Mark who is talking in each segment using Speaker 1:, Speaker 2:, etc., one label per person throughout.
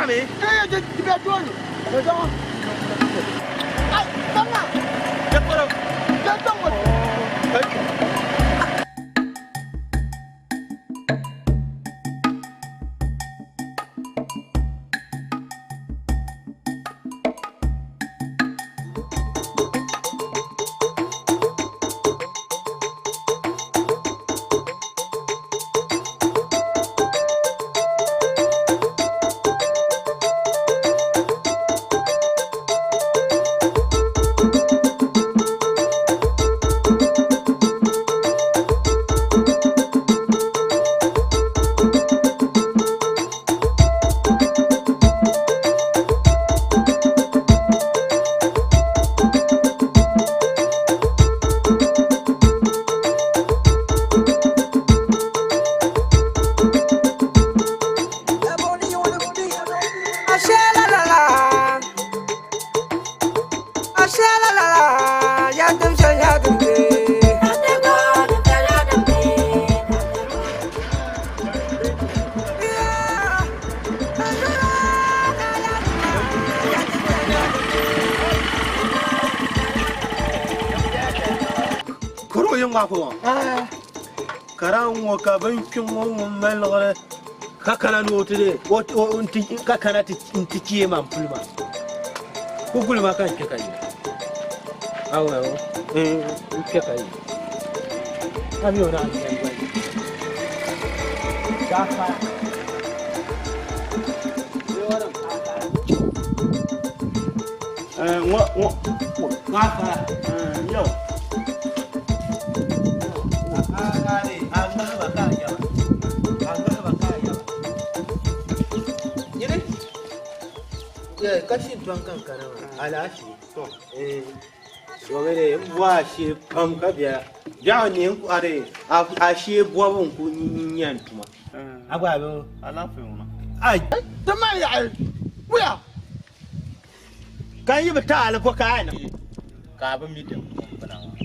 Speaker 1: Taɣimi.
Speaker 2: Eh, di di bɛ tooni. Di zaŋ. Ai, zaŋ na.
Speaker 1: Di kpɔrɔ.
Speaker 2: Di zaŋ o.
Speaker 1: Kuro yin ŋmaa ko kara ŋɔ ka bin kpi ŋɔ ŋun mali liɣiri ka kana ni o ti de o n ti ka kana ti n ti chee ma n puli ma ku guli ma ka n kpe ka yi awo awo n kpe ka yi a mi o na ni yɛn gba yi gaafara.
Speaker 3: Ŋɔ ŋɔ
Speaker 1: Gaafara.
Speaker 3: yau.
Speaker 1: Ka shi tɔŋ kan kana maa alaafee domin n bo a shee pam ka biɛla biɛɣu ni n kɔhiri a shee bɔbu n ku nyɛ n tuma a gba bi
Speaker 3: Alaafee ŋuna.
Speaker 1: ai
Speaker 2: Ti ma yaɣi. Wuya.
Speaker 1: ka n yi bi taali bɔ ka a niŋ
Speaker 4: Ka a bi mi din pina maa.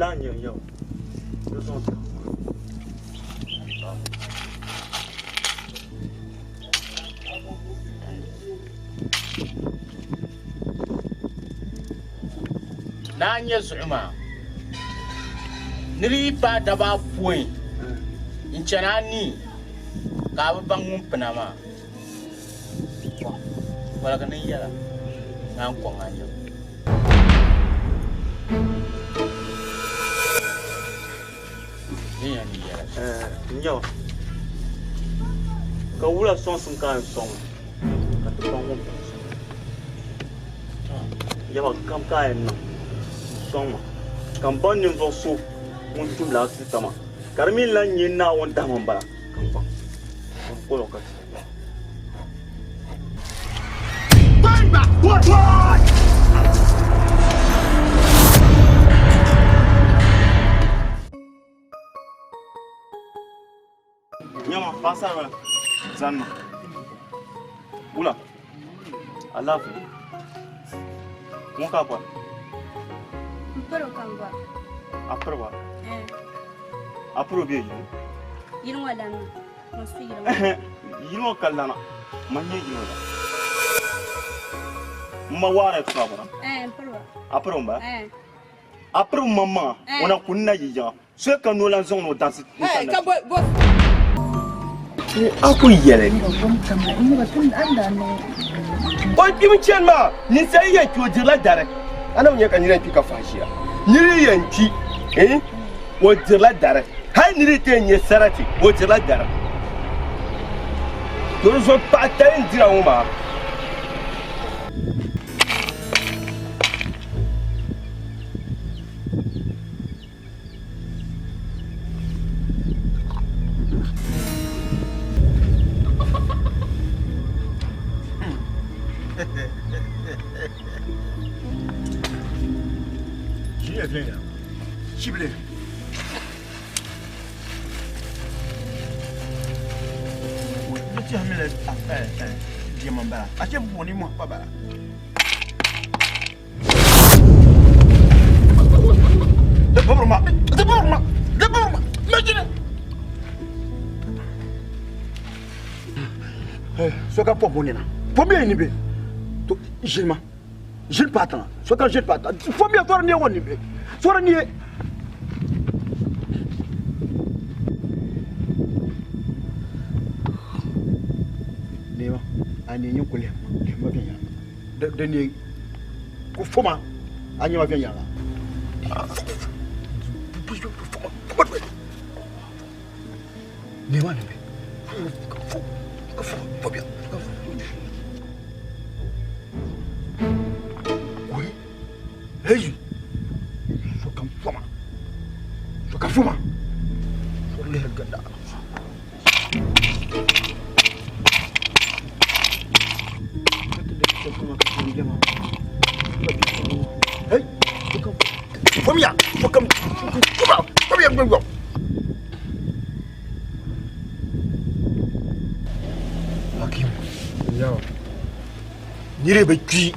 Speaker 3: La nyɛ yau. Di sɔŋ ti.
Speaker 4: Naa n-nyɛ zuɣu maa. Ni di yi paai daba apɔin n-chani a ni ka a bi baŋ ŋun pina maa, woligi ni yɛla naan kɔŋ a nyabu. Din yɛn ni yɛla shɛm.
Speaker 3: N-nyɛ ka wula sɔŋsim ka a yɛn sɔŋ ka ti baŋ ŋun pini so. Yaba kam ka a yɛn niŋ sɔŋ ma ka m baŋ ninvuɣ so ŋun tum lala tuuta maa, ka di mi lan nyɛ Naawuni dahima m-bala ka m baŋ. Ka m kol o ka ti. Nyama, paɣasaribila, zanima. Wula, alaafee. Ŋɔ ka a kɔri?
Speaker 5: M piri o ka n gɔri.
Speaker 3: A piri ba?
Speaker 5: Eh.
Speaker 3: A piri o bee yili?
Speaker 5: Yili ŋɔ lana. Ŋun su yili ŋɔ.
Speaker 3: Yili ŋɔ ka lana. Man nyɛ yili ŋɔ lana. M ma waara tura bɔra.
Speaker 5: Eh, m piri ba.
Speaker 3: A piri o m-bala?
Speaker 5: Eh.
Speaker 3: A piri m maŋmaŋa, o na kuni na yi yiŋa. So ka noo lan zaŋ ni o dansi
Speaker 6: Hey, ka bo bo
Speaker 1: A ku yɛli ni o kpimi chani maa ninsal yi yɛn kpi o dirila dari a na bi nya ka nira yɛn kpi ka fahi ʒiya nira yi yɛn kpi eh, o dirila dari hali nira yi ti yɛn nyɛ sarati o dirila dari to di zuɣu paɣa tali n dira ŋɔ maa
Speaker 2: Chibili. So ka pɔbi o nina. Fombiya ni be. To ʒini ma. Ʒini paai tiŋa. Sokam ʒini paai tiŋa. Fombiya sɔri neei o ni be. Sɔri neei. Neema, a neei nyin ku lihim ma, lihim ma viɛnyɛliŋga. Di, di neei ku fo ma, a nya ma viɛnyɛliŋga. Neema ni be. Fo, fo, fo bia. Kuhi, heyi, sokam fo ma, sokam fo ma. Sori lihiri ginda. Hey, fomiya, sokam, foma, fomiya, fomiya. Hakim, yawa. Niriba kpi,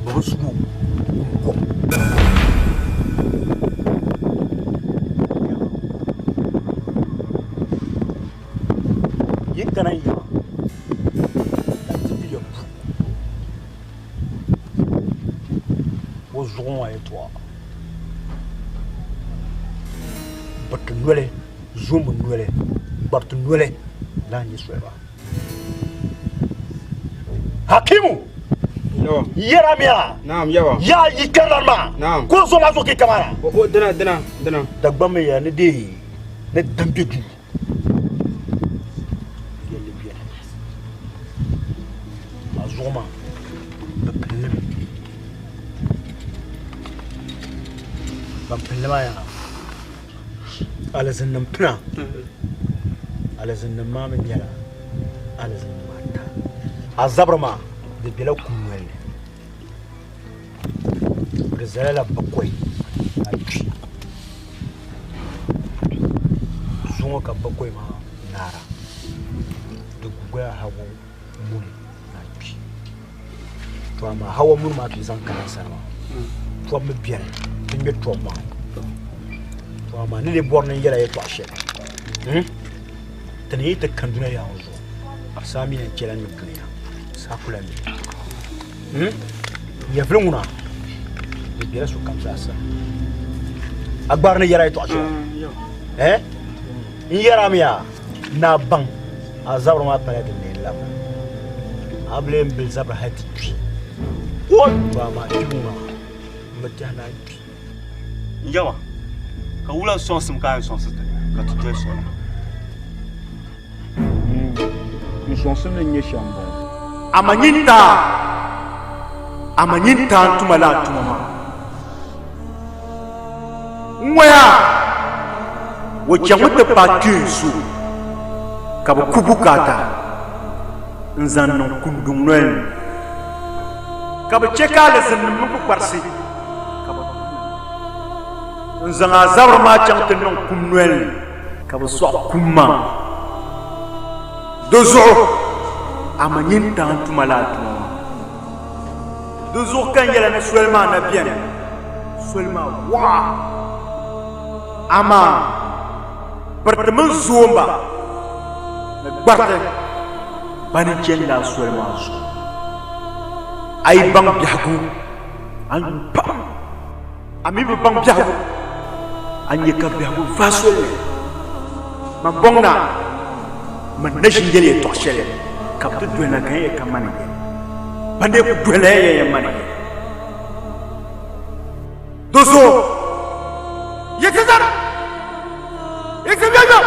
Speaker 2: bɛ bi sugu kom. Yi kana yaŋa ka ti bi ya bu o zuɣu ŋɔ yɛltɔɣa biriti noli zombu noli gbariti noli laa n-nyɛ soli maa. Hakimu yɛra miya yaa yi kpɛrilan maa ka o zo maa zo kɛ kamara
Speaker 6: dina dina dina
Speaker 2: Dagbaŋ mi ya ni dee ni dambe duu yɛlli beni a zuɣu maa bɛ pilimi ban pilli maa yaa Alizinnim pina. Alizinnim maa mi nyɛla alizinnim ata. A zabiri maa, di bela kum noli ni. Di zala la bakɔi ka kpi. Zuŋɔ ka bakɔi maa naara. Di gugoya hagu muni na kpi. To amaa hawa muni maa ka yi zaŋ kana n sani maa, tɔbu mi beni, ti ŋme tɔbu maa. To amaa ni lee bɔri ni n yɛla yɛtɔɣ shɛli, ti ni yi ti kani dunia yaha ŋɔ zuɣu, saa mi yɛn chɛla ŋme dunia, saa ku lan mi. Nyɛvili ŋuna, di bela sokam zaa sani. A gbaari ni yɛra yɛtɔɣ shɛli? N yɛra mi yaa, ni a baŋ a zabiri maa pala din ni labina. A bi lee bili zabiri hal ti kpi. To amaa kpibu maa, m bi tɛhi ni a kpi.
Speaker 3: N yaba, ka wula sɔŋsim ka a yɛn sɔŋsi ti ka ti doli soli?
Speaker 6: N sɔŋsim ni nyɛ shɛm m-bɔŋɔ.
Speaker 7: Ama nyintaa, ama nyintaa n-tuma lala tuma maa. N-ŋɔya o chaŋmi ti paai kpeen so ka bɛ ku bukaata n-zaŋ niŋ kunduŋ noli ni, ka bɛ chɛ ka alizinnim mini kpukparisi ka bɛ ku n-zaŋ a zabiri maa chaŋ ti niŋ kum noli ni, ka bɛ sɔɣi kum maa. Di zuɣu a ma nyintaŋ tuma lala tuma maa. Di zuɣu ka n yɛla ni soli maa na beni, soli maa waɣa, amaa piriti mini zoomba ni gbariti bani n-chani lala soli maa zuɣu. A yi baŋ biɛhigu, a ni yu pam, a mi bi baŋ biɛhigu, a ni nya ka biɛhigu vaai soli ni. Man bɔŋ naa, man na ʒi n-yɛli yɛtɔɣ shɛli ka bɛ ti dolina ka n yɛli ka mani n-yɛli. Ban dee ku dolila ya yɛn mani n-yɛli. Di zuɣu yiɣisi zani! Yiɣisi yɔyɔ!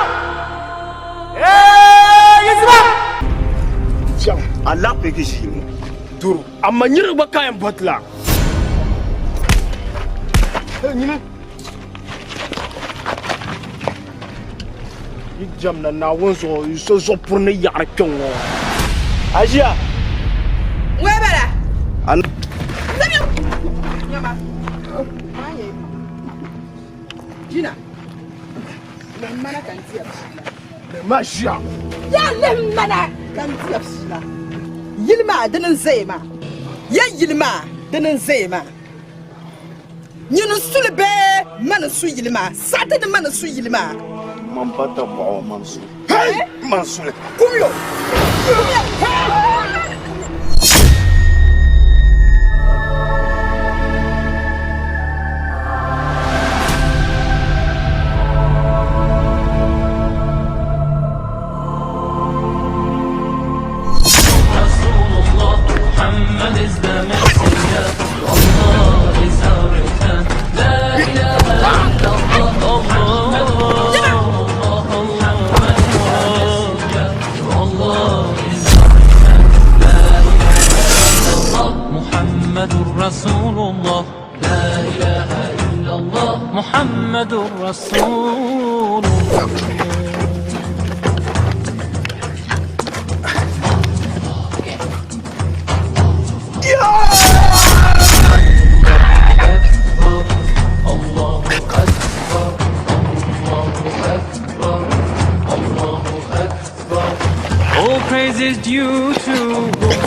Speaker 7: Ee, yiɣisi ba!
Speaker 1: Chaŋ.
Speaker 3: Alaafee ti ʒii ŋɔ.
Speaker 1: Doro. Amma niriba gba ka yɛn bɔti la. Hey, nyini. Yi jɛm na Naawuni zuɣu, yi so zuɣu puri ni yaɣiri kpe ŋɔ. A ʒiya?
Speaker 8: Ŋɔ bala.
Speaker 3: An.
Speaker 8: Nyama. Jina. Lihim mana ka n ti ya fiila.
Speaker 1: Lihim a ʒiya.
Speaker 8: Ya lihim mana ka n ti ya fiila. Yili maa dini n-zaya maa. Ya yili maa dini n-zaya maa. Nyini n-su li bee mani n-su yili maa? Saɣiti ni mani n-su yili maa.
Speaker 3: Man pa tab bɔɣu, man su. Hey! Man su li.
Speaker 8: Kumyo! Kumya!
Speaker 9: الله is Ahmed. La ilaha illallah. Muhammadur Rasulullah. La ilaha illallah. Muhammadur Rasulullah. All praise is due to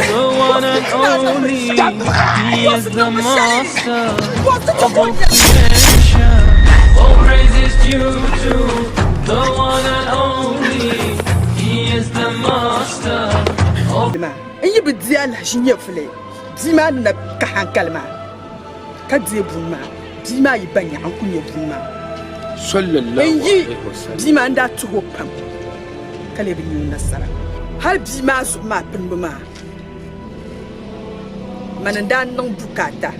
Speaker 9: the one and only. He is the master of all creation. All praise is due to the one and only. He is the master of
Speaker 8: N yi bi di alahichi nyɛvili, bia maa ni na ka hankali maa, ka deei buni maa, bia maa yi ba nyaɣa n-ku nya buni maa. N yi bia maa n-daa tuhi o pam, ka lee bi nya o nasara. Hal bia maa zuɣu maa pinibu maa, mani n-daa niŋ bukaata.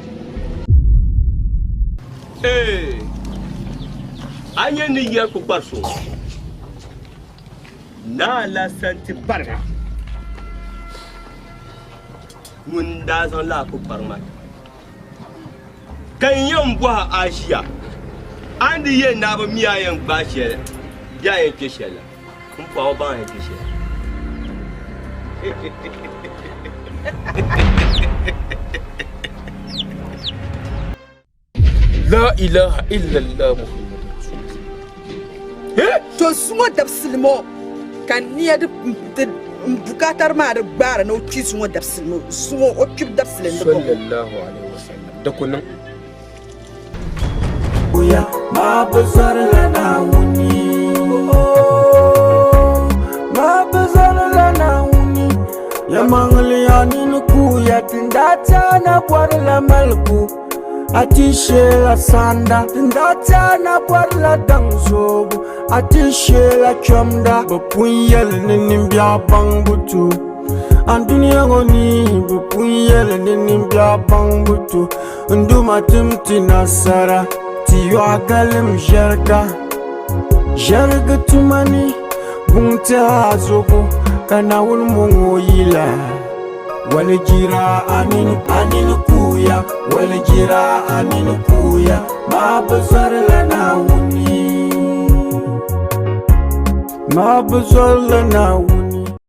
Speaker 1: Ee, a nya ni yɛri kpukpar so, Naa Lasanti Bariga ŋun daa zaŋ lala kpukpariga maa ti ka n yɛn bɔhi a ʒiya, a ni di yɛn naai bi mi a yɛn gbaai shɛli bee a yɛn kpe shɛli la, m pɔhi o baŋ a yɛn kpe shɛli.
Speaker 6: La ilaha illallah Muhammadu Rasulullah.
Speaker 8: To zuŋɔ dabisili ŋɔ ka n nia di n bukaatari maa di gbaari ni o kpi zuŋɔ dabisili ŋɔ zuŋɔ o kpibu dabisili n di bɔŋɔ.
Speaker 6: Sallallahu alaihi wasallam. Da ku niŋ.
Speaker 10: Ma bi zɔrila Naawuni, ma bi zɔrila Naawuni. Yɛlimaŋli a nini kuuya tindaa ti a na bɔrila maligu. A ti sheela sanda tindaa ti a na bɔrila daŋ zoobu. A ti sheela chomda bɛ pun yɛli ni nimbiɛɣu baŋbu tu. Andunia ŋɔ ni bɛ pun yɛli ni nimbiɛɣu baŋbu tu. N Duuma tim ti nasara, ti yɔɣa galim ʒɛriga. Ʒɛrigi tuma ni buŋ ti a zuɣu, ka Naawuni mɔŋ o yila. Walijira a nini a nini kuuya, walijira a nini kuuya, maa bi zɔrila Naawuni. Maa bi zɔrila Naawuni.